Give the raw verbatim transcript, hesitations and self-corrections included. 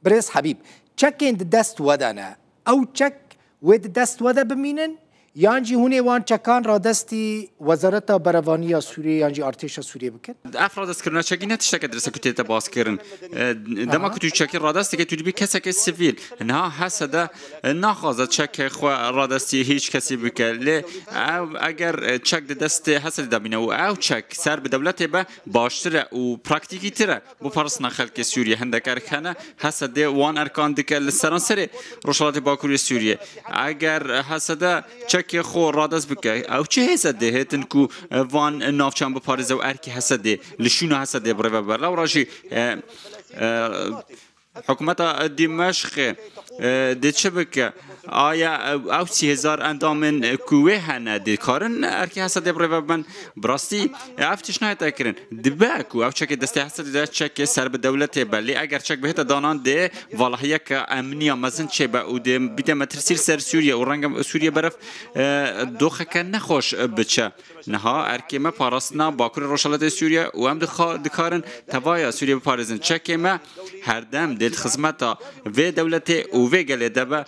Birêz Hebîb, çekên di dest we de ne, ew çek wê di dest we de bimînin, yan jî hûn ê wan çekan radestî Wezareta Berevanî ya Sûriyê yan jî Artêşa Sûriyê bikin? Ev radestkirina çekî ne tişteke dirêse ku tê te baskirin. E, dema ku tu çekî radest dike, tu dibî kesekê sivîl. Niha H S D, e, naxwaze çekê xwe radestî hîç kesî bike. Lê ev, eger, e, çek di destê H S D de bîne û ew çek ser bi dewletê be, baştir e û praktîkîtir e. Bo parastina xelkê Sûriyê hindek erk hene, H S D wan erkan dike li seranserê Rojhilatê Bakurê Sûriyê. Eger H S D çekê xwe radest bike, ew çi hêze dê hêtin ku van navçeyan biparêze û erkê H S D li şûna H S D birêve bibe? Lewra jî, e, e, hikûmeta Dîmeşqê, e, dê çi bike? Aya ew, ew sî hezar endamên, e, ku wê hene, dikarin erkê H S D birêve bibin? Bi rastî, e, ev tişt nayête kirin. Dibe ku ew çekê destê H S D de çekê ser bi dewletê be. Lê eger çek bihête danan, dê valahiyeke emniya mezin çêbe û dê bîte metirsî li ser Sûriye û renge Sûriye berev, e, doxeke nexweş biçe. Niha erkê me parastina Bakurê Rojhilatê Sûriye û em dixa-, dikarin tevaya Sûriye biparêzin. Çekê me herdem dê di xizmeta vê dewletê û vê gelê de be.